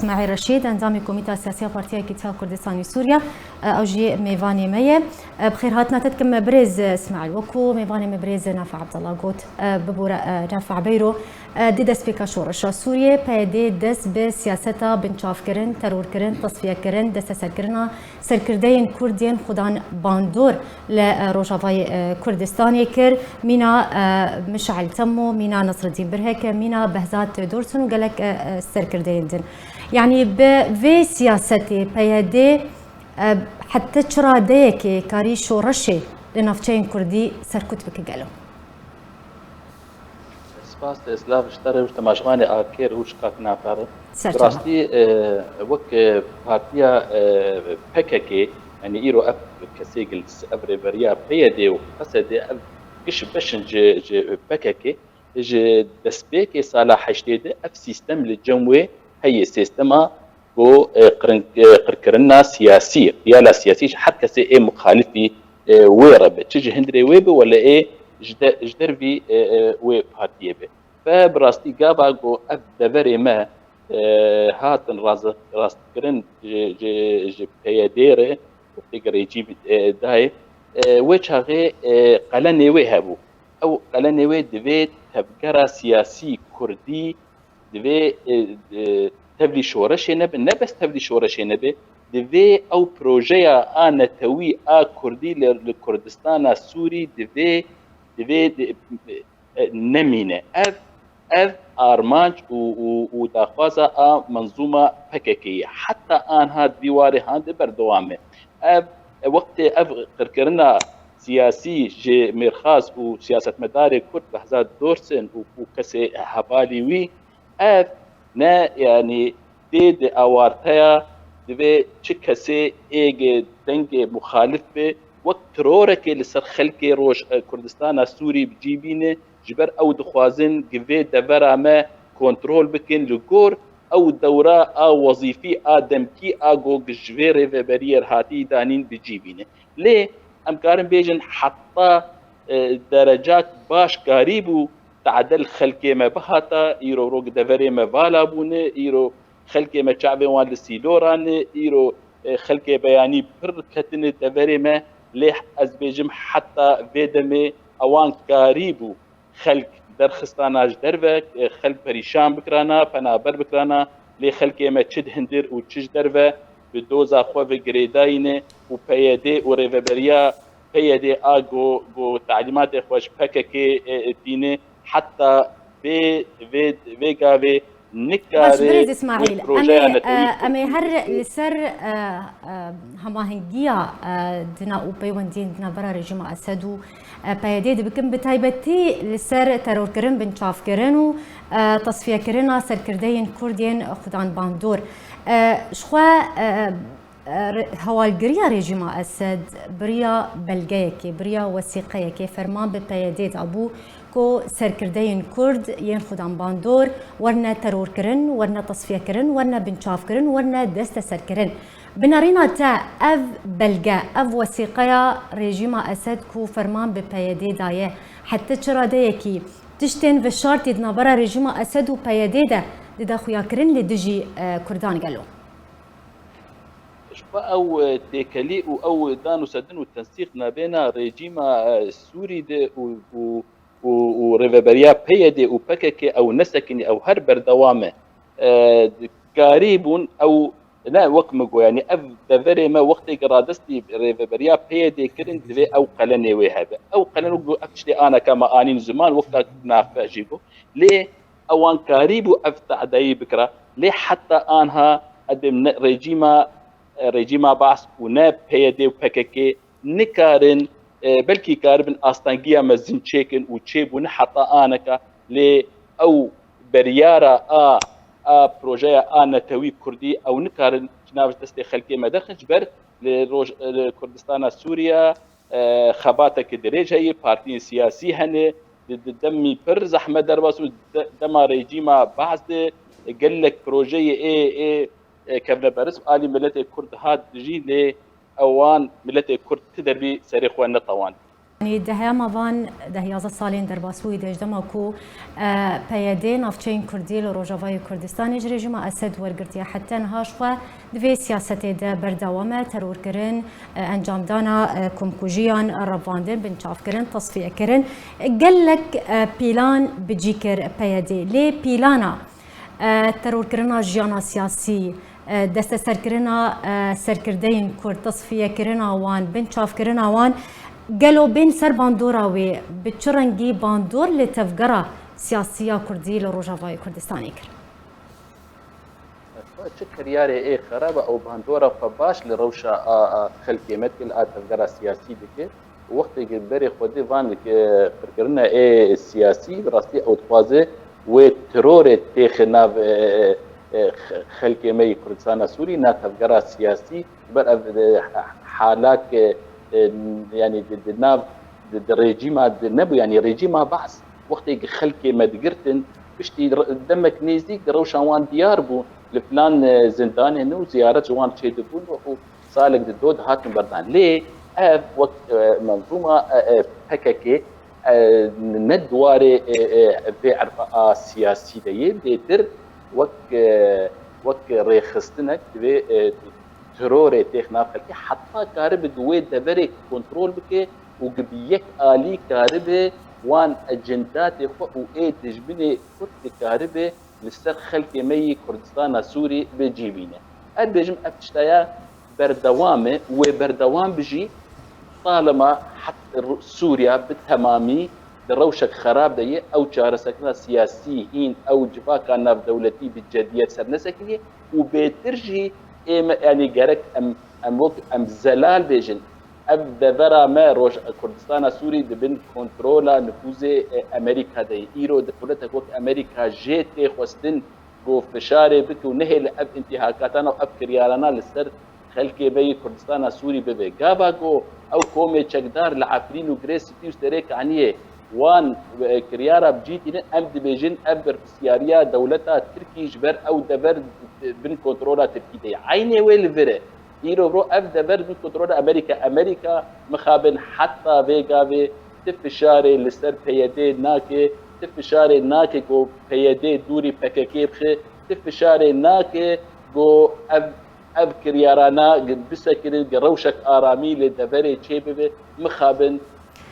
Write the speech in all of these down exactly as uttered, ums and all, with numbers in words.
Smaîl Reşîd, endamê Komîta Siyasî ya Partiya Yekîtiya Kurdistanê Sûriye, ew jî mêvanê me ye. Bi xêrhatina te dikim birêz Smaîl. Wekû mêvanê me birêz Nafi Abdullah got, bibore Nafi Beyro, di destpêka şoreşa Sûriyê, P Y D dest bi siyaseta binçavkirin, terorkirin, tesfiyekirin, desteserkirina serkirdeyên Kurd yên xudan bandor li, e, Rojavayê, e, Kurdistanê kir, mîna, e, Mişal Temo, mîna Nasreddîn Birheke, mîna Behzat Dorsun û gelek, e, e, serkirdeyên din. Yanî bi vê siyasetê P Y D, e, heta çi radeyekê karî şoreşê li navçeyên Kurdî serkut bike gelo? Spas, silav ji te re û ji temaşevanê A K û ji kak Nafi re. Ser Bi çava. rastî, e, wek, e, partiya, e, P K K, yanî îro ev kesê gil, ev rêveriya P Y D û P S D, ev giş beş in ji, ji P K K, ji destpêkê sala heştê de ev sîstem li cem wê heye, sîstema ku, e, qirin-, e, qirkirina siyasî, xiyala siyasî ji her kesê ê muxalifî, e, wê re be. Çi ji hundirê wê be, wele ê ji de-, ji dervî, e, e, wê partiyê be. Ve bi rastî gava ku ev deverê me, e, hatin raz-, rastkirin ji, ji, ji P Y D re, wextê ku rejîmê, e, dayê, e, wê çaxê, e, qelenê wê hebû. Ew qelenê wê divê tevgera siyasî kurdî divê, e, e, tevlî şoreşê nebe, ne bes tevlî şoreşê nebe, divê ew projeya a netewî a kurdî li, li Kurdistana Sûrî divê, divê, e, nemîne. Ev, ev armanc û, û, û daxwaza a menzûma P K K ye. Heta anha di vî warê hande berdewam e. Ev, e, wextê ev qirkirina siyasî ji mêrxas û siyasetmedarê Kurd Behzat Dorsun û, û kesê hevalî wî, ev ne, yanî tê di awarteya divê çi kesê ê ge dengê muxalif be, wek teroreke li ser xelkê Roj-, e, Kurdistana Sûrî bi cî bîne, ji ber ew dixwazin gi vê devera me kontrol bikin, li gor ew dewra a wezîfî a demkî a go gi ji vê rêveberiyê re hatî danîn bi cî bîne. Lê em karin bêjin heta, e, derecak baş karîbû tade li xelkê me bihata, îro rok deverê me vala bûne, îro xelkê me çavê wan li sîloran e, îro, e, xelkê beyanî pir ketine deverê me, lê ez bêjim heta vê demê ewan karîbû xelk derxistana ji derve, e, xelk perîşan bikirana, penaber bikirana, lê xelkê me çi di hindir û çi ji derve bi doza xwe ve girêdayî ne û P Y D û rêveberiya P Y D a go, go talîmatê xwe ji P K K, e, e, tîne, heta vê, vê, vê gavê Baş, nikare birêz Îsmaîl, wê em projeya ê, netewî e, em ê her li ser, e, e, hemahengiya, e, di nav û peywendiyên di navbera rejîma Esed û, e, P Y D dibikin, bi taybetî li ser terorkirin, binçavkirin û, e, tasfiyekirina serkirdeyên Kurd yên xudan bandor. E, ji xwe, e, Re-, hewalgiriya rejîma Esed biriya belgeyekê, biriya wesîqeyekê ferman bi P Y D dabû ku serkirdeyên Kurd yên xudan bandor werne terorkirin, werne tasfiyekirin, werne binçavkirin, werne desteserkirin. Bi nerîna te ev belge, ev wesîqeya rejîma Esed ku ferman bi P Y D daye, heta çi radeyekî tiştên veşartî di navbera rejîma Esed û P Y D de dide xuyakirin li dijî, e, Kurdan gelo? Ji xwe ew, e, têkelî û ew dan û sedin û tensîq nabêna rejîma, e, Sûrî de û, û, û, û rêveberiya P Y D û P K K ew nesekinî, ew her berdewam e. E, karî bûn ew, ne wek min got, yanî ev deverê me wextê ku radestî rêveberiya P Y D kirin, divê ew qelenê wê hebe. Ew qelen wek ev tiştê aneka me anîn ziman, wexta Nafe jî got. Lê ewan karîbû ev tadayî bikira. Lê heta anha edê ne rejîma, rejîma Baas û ne P Y D û P K K nikarin, e, belkî karibin astengiya mezin çêkin û çêbûne heta aneka. Lê ew beryara a, a projeya a netewî kurdî ew nikarin ji nav destê xelkê me derxin, ji ber li roj-, li Kurdistana Sûriye, e, xebateke dirêj heye, partiyên siyasî hene, di, di demî pir zehmet derbas û de-, dema rejîma Baas de gelek projeyê ê, ê, ê kevneperist alî miletê Kurd hat dijî, lê ewan miletê Kurd ti derbî serê xwe netewand. Yanî di heyama van deh yazdeh salên derbasbûyî de ji dema ku, e, P Y D navçeyên Kurdî li Rojavayê Kurdistanê ji rejîma Esed wergirtiye heta niha ji xwe di vê siyasetê de berdewam e, terorkirin, e, encamdana, e, komkujiyan, revandin, binçavkirin, tasfiyekirin. Gelek, e, pîlan bi cî kir P Y D. Lê pîlana, e, terorkirina jiyana siyasî, e, desteserkirina, e, serkirdeyên Kurd, tasfiyekirina wan, binçavkirina wan, gelo bên ser bandora wê bi çi rengî bandor li tevgera siyasî ya Kurdî li Rojavayê Kurdistanê kir? Çi kiryarê ê xerab e, ew bandora xwe baş li rewşa a, a xelkê me dike, li a tevgera siyasî dike. Wextê ku berê Xwedê van, e, qirkirina ê siyasî, bi rastî ew dixwaze wê terorê têxe nav, e, e, e, xelkê me yê Kurdistana Sûrî, na tevgera siyasî, ji ber ev, e, halak, e, e, yanî di, di nav, di, di rejîma di nebû, yanî rejîma Baas, wextê ku xelkê me digirtin, piştî re-, demek nêzîk rewşa wan diyar bû, li filan, e, zindanê ne û ziyaret ji wan çêdibûn û salek di do dihatin berdan. Lê ev wek, e, menzûma, e, e, P K K, e, ne di warê, e, e, vê erfa a siyasî de ye, bêtir wek, e, wek rêxistinek divê, e, terorê têx nav xelkê, heta karibe di wê deverê kontrol bike û ku bi yek alî karibe wan ecendatê xwe û ê dijminê Kurd dikaribe li ser xelkê me yî Kurdistana Sûrî bi cî bîne. Ez bêjim ev tiştaya berdewam e, wê berdewam bijî. Talema het Sûriya bi temamî di rewşek xerab de ye. Ew çareserkirina siyasî hîn ew civaka navdewletî bi cediyet ser nesekiriye û bêtir jî ê me, yanî gerek em, em wek em zelal bêjin. Ev devera me Roj-, Kurdistana Sûrî di bin kontrola nifûzê, e, Amerîka de ye. Îro di quletek wek Amerîka jê tê xwestin ku fişarê bike û nehêle ev întîhakatana û ev kiryarana li ser xelkê me yê Kurdistana Sûrî bibe. Gava ku ew komê çekdar li Efrîn û Girê Spî û Serê Kaniyê wan, e, kiryara bi cî tînin, em dibêjin ev berpirsyariya dewleta Tirkî ji ber ew dever bin kontrola Tirkî de ye. Eynê wê li vir e. Îro bro ev dever bin kontrola Amerîka. Amerîka mixabin heta vê gavê ti fişarê li ser P Y D nake, ti fişarê nake ku P Y D dûrî P K K bixe, ti fişarê nake ku ev, ev kiryarana bisekirin, ku rewşek aramî li deverê çêbibe, mixabin.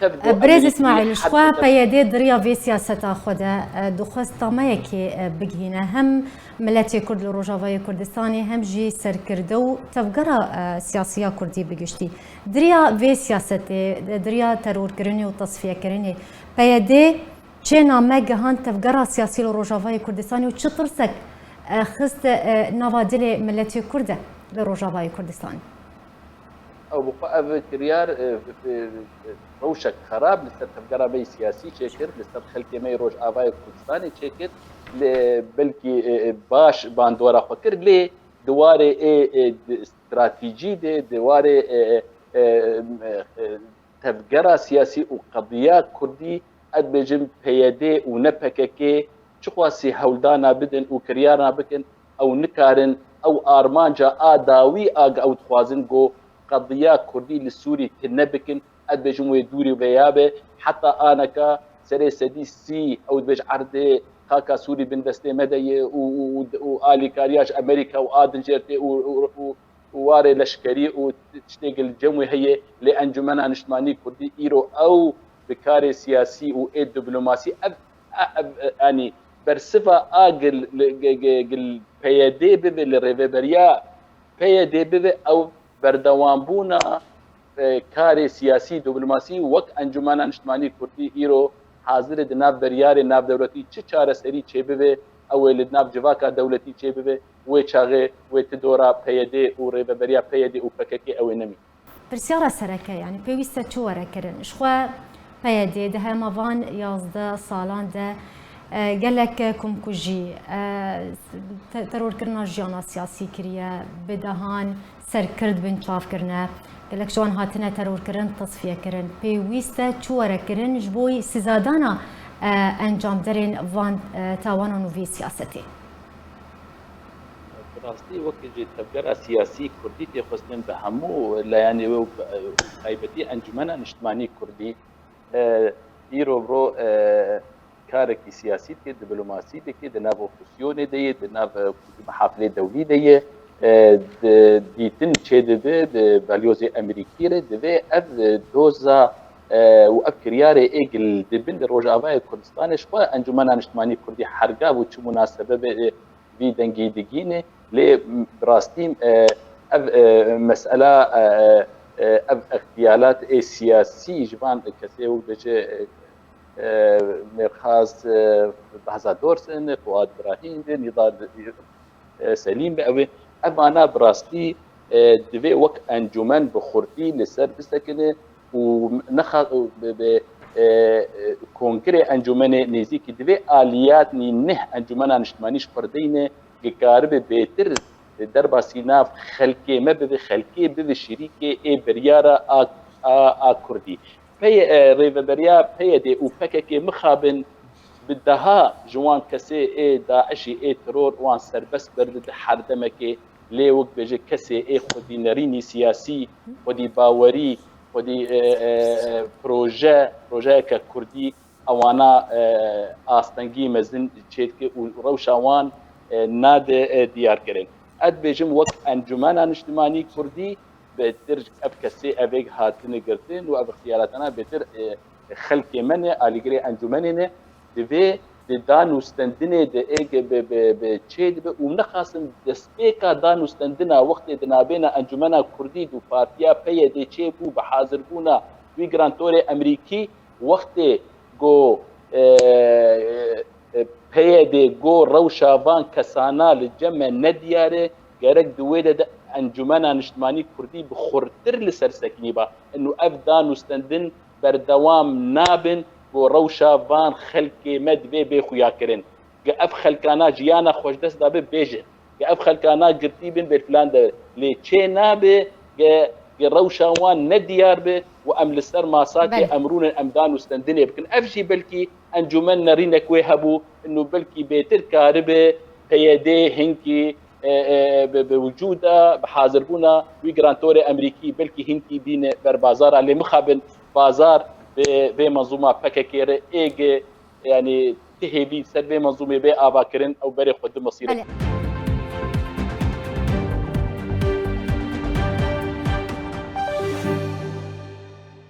Tev ku Birêz Amerîkî Îsmaîl, ji xwe heta P Y D di riya vê siyaseta xwe de, e, dixwest tameyekê, e, bigihîne. Hem miletê Kurd li Rojavayê Kurdistanê, hem jî serkirde û tevgera, e, siyasî ya Kurdî bi giştî. Di riya vê siyasetê, di riya terorkirinê û tasfiyekirinê, P Y D çêna me gihand tevgera siyasî li Rojavayê Kurdistanê û çi tirsek, e, xist, e, nava dilê miletê Kurd de li Rojavayê Kurdistanê? Ew bi xwe ev kiryar, e, e, e, rewşek xerab li ser tevgera me yê siyasî çêkir, li ser xelkê me yê Rojavayê Kurdistanê çêkir, lê belkî, e, e, baş bandora xwe kir, lê di warê ê, e, di stratejî de, di warê, e, e, e, e, tevgera siyasî û qediya Kurdî, ez dibêjim P Y D û ne P K K çiqasî hewldana bidin û kiryarna bikin, ew nikarin ew armanca a dawî a ku ew dixwazin ku qediya Kurdî li Sûrî tune bikin, ez dibêjim wê dûrî vêya be. Heta aneka serê sedî sî ew dibêj erdê xaka Sûrî bin destê me de ye û, û, û, û alîkariya ji Amerîka û a dincêrtê û, û, û, û warê leşkerî û tiştê ku li cem wê heye, lê Encumena Niştimanî Kurdî îro ew bi karê siyasî û ê diplomasî ev, ev, ev, yanî bersiva a gil, gil, gil P Y D bibe, li rêveberiya P Y D bibe, ew berdewambûna, e, karê siyasî, diplomasî wek Encumena Niştimanî Kurdî îro hazir e di nav biryarê navdewletî çi çareserî çêbibe, ew ê li nav civaka dewletî çêbibe, wê çaxê wê ti dora P Y D û rêveberiya P Y D û P K K ew ê nemî. Pirsyara sereke, yanî pêwîst e çi were kirin? Ji xwe P Y D di hema van yazdeh salan de, e, gelek komkujî, e, te-, terorkirina jiyana siyasî kiriye, bi dehan serkird binçav kirine, gelek ji wan hatine terorkirin, tasfiye kirin. Pêwîst e çi were kirin ji bo sîzadana, e, encamderên van, e, tawanan û vê siyasetê? Bi rastî wek jî tevgera siyasî Kurdî tê xwestin bi hemû layanê wê û bi, û taybetî Encumena Niştimanî Kurdî, E, îro bro e, karekî siyasî dike, diplomasî dike, di nav opozîsyonê de ye, di nav e, mihafilê dewlî de ye. E, di, dîtin çêdibe di balyozê Amerîkî re, divê ev e, doza e, û ev kiryarê ê gil dibin li Rojavayê Kurdistanê ji xwe Encûmena Niştimanî Kurdî hergav û çi munasebebe e, vî dengî digîne. Lê bi rastî e, ev e, mesela e, e, ev extiyalat ê siyasî ji van kesê wek bêje e, e, Mêrxas e, Behza Dors in, Fuad Birahîm bin, Nîdar e, Selîm be, ew ê evana bi rastî e, divê wek encûmen bi xurtî li ser bisekine û nexa û bi, bi e, e, kongrê encûmenê nêzîkî divê aliyatnî neh Encûmena Niştimanî ji xwe re deyne, ki karibe bêtir derbasî nav xelkê me bibe, xelkê bibe şirîkê ê biryara a, a, a Kurdî. Pey, e, rêveberiya P Y D û P K K mixabin bi deha ji wan kesê ê DAIŞî ê teror wan serbest berdide her demekê, lê wek bêje kesê ê xwedî nerînî siyasî, xwedî bawerî, xwedî e, e, e, proje, projeyeke Kurdî ewana e, astengî mezin çêdike û rewşa wan e, nade e, diyarkirin. Ez dibêjim wek Encûmena Niştimanî Kurdî bêtir ev kesê evêg hatine girtin û ev ixtiyaratana bêtir e, xelkê me ne, alîgirê encûmenê ne, divê di danûstendinê de ê ge bi, bi, bi çê dibe û nexasin destpêka danûstendina wextê di nabêna Encûmena Kurdî û Partiya P Y D çê bû bi hazirbûna wî girantorê Emerîkî wextê ku e, e, P Y D ku rewşa van kesana li cem me nediyar e, gerek di wê de de Encûmena Niştimanî Kurdî bi xurtir li ser sekinî ba. Inu ev danûstendin berdewam nabin ku rewşa van xelkê me divê bê xuyakirin. Ge ev xelkana jiyana xwe ji dest dabe bêjin. Ge ev xelkana girtî bin bê filan de lê çê nabe, ge, ge rewşa wan nediyar be û em li ser masakê Belê. em rûnin em danûstendinê bikin. Ev jî belkî encûmen nerînek wê hebû, inu belkî bêtir karibe P Y D hinkî e, e, bi, bi wicûda, bi hazirbûna wî girantorê Emerîkî belkî hinkî bîne ber bazara, lê mixabin bazar bi vê menzûma P K K re ê ge, yanî ti hêvî ser vê menzûmê bê avakirin, ew berê xwe di mesîrek. Belê.